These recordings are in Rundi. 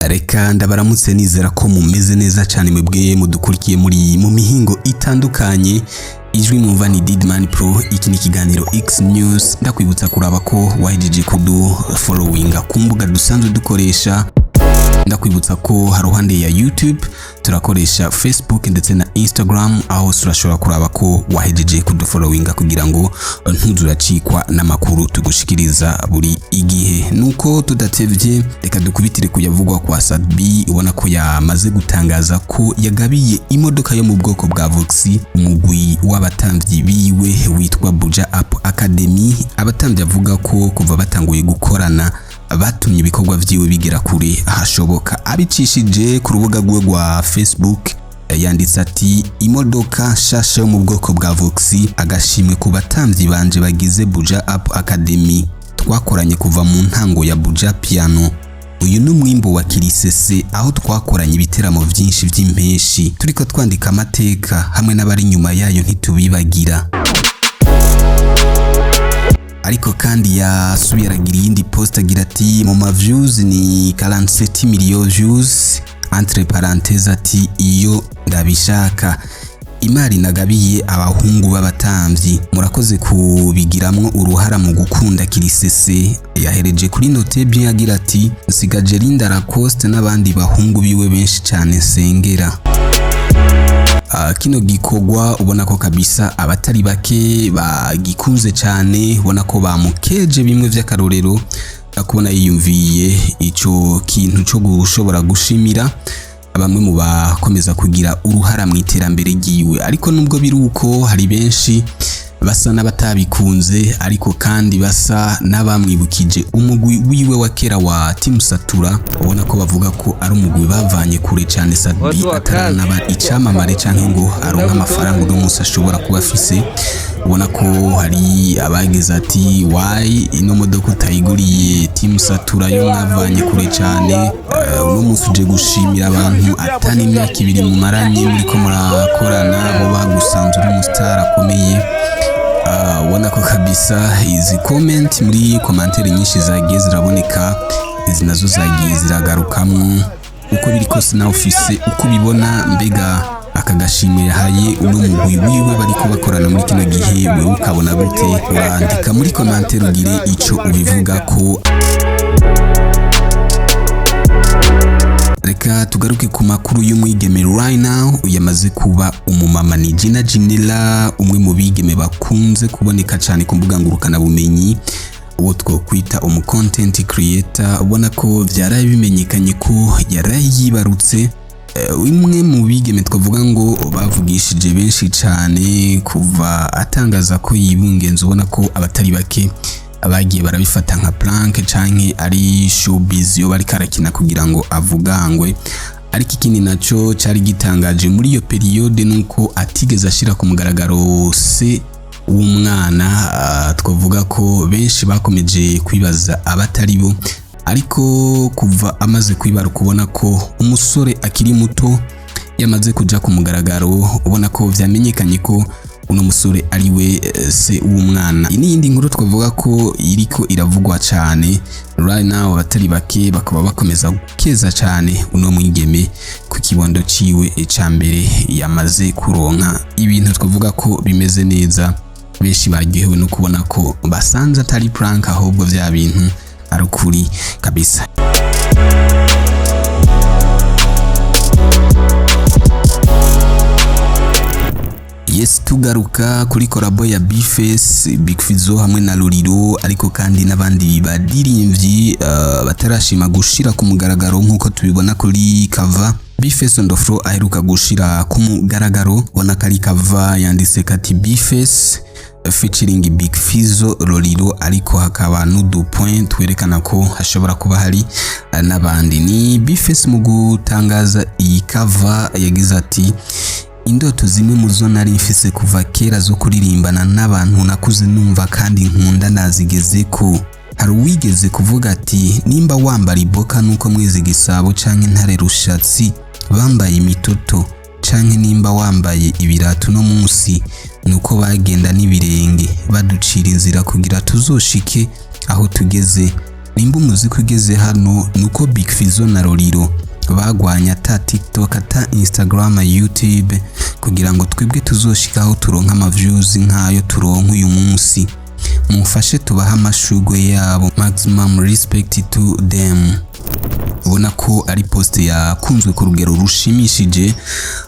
Reka ndabaramutse, nizera ko mumeze neza cyane, mwebwe mudukurikiye muri mu mihingo itandukanye. Ijwi mwumva ni Didman Pro. Iki ni ikiganiro X News. Ndakwibutsa kuraba ko wahejeje kudu followinga ku mbuga dusanzwe dukoresha. Ndakwibutsa ko haruhande ya YouTube turakoresha Facebook ndetse na Instagram, aho turashobora kuraba ko wahejeje kudufollowinga kugira ngo ntuzuracikwa n'amakuru tugushikiriza buri igihe. Nuko tudatevye, reka dukubitire kuyavugwa kwa Sat-B. Ubona ko yamaze gutangaza ko yagabiye imodoka yo mu bwoko bwa Voxy umugwi w'abatamvyi biwe witwa Buja Up Academy. Abatamvyi avuga ko kuva batanguye gukorana batumye ibikorwa vyiwe bigera kure ahashoboka. Abicishije ku rubuga rwe rwa Facebook, yanditse ati: "Imodoka nshasha yo mu bwoko bwa Voxy, agashimwe ku batamvyi banje bagize Buja Up Academy twakoranye kuva mu ntango ya Buja Piano. Uyu ni umwimbo wa Kirisese, aho twakoranye ibiteramo vyinshi vy'impeshi, turiko twandika amateka hamwe n'abari inyuma yayo, ntitubibagira." Ariko kandi yasubiye aragira iyindi post, agira ati: "Mu ma views ni 47 million views", entre parenthèses ati: "Iyo ndabishaka imari nagabiye abahungu b'abatamvyi, murakoze kubigiramwo uruhara mu gukunda Kirisese." Yahereje kuri note bien, agira ati: "Nsigaje Linda Lacoste n'abandi bahungu biwe benshi cyane nsengera." Kino gikorwa ubona ko kabisa abatari bake bagikunze cyane, ubona ko bamukeje bimwe vy'akarorero kubona yiyumviye ico kintu co gushobora gushimira bamwe mu bakomeza kugira uruhara mu iterambere ryiwe. Ariko nubwo biri uko, hari benshi basa n'abatabikunze, ariko kandi basa n'abamwibukije umugwi wiwe wa kera wa Team Satura. Ubona ko bavuga ko ari umugwi bavanye kure cyane Sat-B Watu wa kazi. ataranaba icamamare canke ngo aronke amafaranga uno munsi ashobora kuba afise. Ubona ko hari abagize ati: "Why ino modoka utayiguriye Team Satura yo mwavanye kure cyane? Uno munsi uje gushimira abantu atani imyaka 2 mumaranye muriko murakorana, bo bagusanze uri umustar akomeye." Ubona ko kabisa izi comment, muri commentaire nyinshi zagiye ziraboneka, izi nazo zagiye ziragarukamwo. Uko biri kose, nawe ufise uko ubibona, mbega aka gashimwe yahaye uno mugwi wiwe bariko bakorana muri kino gihe, wewe ukabona gute? Urandika muri commentaire ugire ico ubivuga ko. Reka tugaruke ku makuru y'umwigeme right now yamaze kuba umumama, ni Gina Ginella, umwe mu bigeme bakunze kuboneka cyane ku mbuga ngurukanabumenyi, uwo twokwita umu content creator. Ubona ko vyaraye bimenyekanye ko yaraye yibarutse. Imwe mu bigeme twavuga ngo bavugishije benshi cyane kuva atangaza ko yibungenze, ubona ko abatari bake abagiye barabifata nka prank canke ari showbiz yo bariko arakina kugira ngo avugangwe. Ariko ikindi naco cari gitangaje muri iyo période nuko atigeze ashira ku mugaragaro se w'umwana. Twavuga ko benshi bakomeje kwibaza abatari bo, ariko kuva amaze kwibaruka, ubona ko umusore akiri muto yamaze kuja ku mugaragaro, ubona ko vyamenyekanye ko uno musore ari we se w'umwana. Iyi n'iyindi nkuru twavuga ko iriko iravugwa cyane right now, abatari bake bakaba bakomeza gukeza cyane uno mwigeme ku kibondo ciwe ca mbere yamaze kuronka, ibintu twavuga ko bimeze neza. Benshi baryohewe no kubona ko basanze atari prank, ahubwo vya bintu ari ukuri kabisa. Yes, tugaruka kuri collabo ya Bface, Big Fizzo hamwe na Lolilo, ariko kandi n'abandi badirimvyi batarashima gushira ku mugaragaro, nk'uko tubibona kuri cover Bface on the floor aheruka gushira ku mugaragaro. Ubona ko ari cover yanditse kati Bface featuring Big Fizzo, Lolilo, ariko hakaba n'udu point twerekana ko hashobora kuba hari n'abandi. Ni Bface mu gutangaza iyi cover yagize ati: "Indoto zimwe mu zo nari mfise kuva kera zo kuririmbana n'abantu nakuze numva kandi nkunda nazigeze ko. Hari uwigeze kuvuga ati nimba wambara iboka nuko mwizi Gisabo canke Ntare Rushatsi bambaye imitoto, canke nimba wambaye ibirato no munsi nuko bagenda n'ibirenge baducira inzira kugira tuzoshike aho tugeze. Nimba umuziki ugeze hano, nuko Big Fizzo na Lolilo bagwanya ata TikTok, ata Instagram, YouTube, kugira ngo twebwe tuzoshikaho turonka ama views nk'ayo turonka uyu munsi. Mumfashe tubahe amashurwe yabo. Maximum respect to them." Ubona ko ari post yakunzwe ku rugero rushimishije.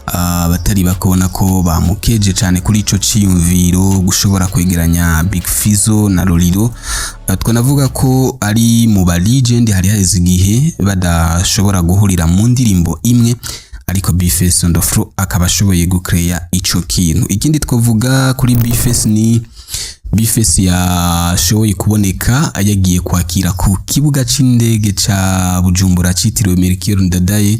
Abatari bakubona ko bamukeje cyane kuri ico ciyumviro gushobora kwegeranya Big Fizzo na Lolilo. Twanavuga ko ari mu ba legend hari haheze igihe badashobora guhurira mu ndirimbo imwe, ariko Bface on the floor akaba ashoboye gucreya ico kintu. Ikindi twavuga kuri Bface ni Bface yashoboye kuboneka yagiye kwakira ku kibuga c'indege ca Bujumbura citiriwe Melchior Ndadaye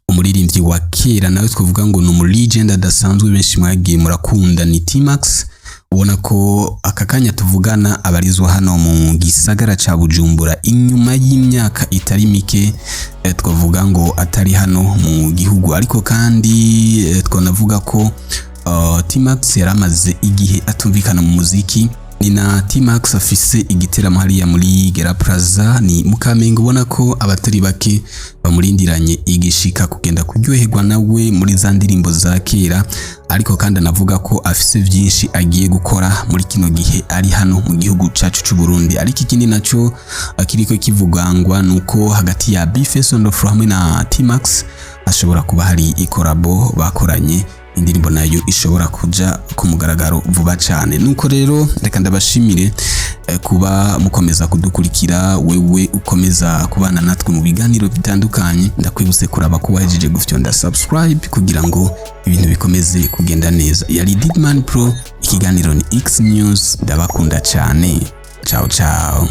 umuririmbyi wa kera, nawe twavuga ngo ni umu legend adasanzwe, benshi mwagiye murakunda, ni T-Max. Ubona ko aka kanya tuvugana abarizwa hano mu gisagara ca Bujumbura inyuma y'imyaka itari mike, twavuga ngo atari hano mu gihugu. Ariko kandi twanavuga ko T-Max yaramaze igihe atumvikana mu muziki. Ni na T-Max afise igiteramo hariya muri Gera Plaza, ni Mukamenge. Ubona ko abatari bake bamurindiranye igishika kugenda kuryoherwa nawe muri za ndirimbo za kera, ariko kandi anavuga ko afise byinshi agiye gukora muri kino gihe ari hano mu gihugu cacu c'u Burundi. Ariko ikindi naco kiriko kivugangwa nuko hagati ya Bface on the floor hamwe na T-Max ashobora kuba hari i collabo bakoranye, indirimbo nayo ishobora kuja ku mugaragaro vuba cyane. Nuko rero reka ndabashimire kuba mukomeza kudukurikira, wewe ukomeza kubana natwe mu biganiro bitandukanye. Ndakwibutse kuraba ko wahejeje gufyonda subscribe kugira ngo ibintu bikomeze kugenda neza. Yari Didman Pro, ikiganiro ni X News. Ndabakunda cyane. Ciao ciao.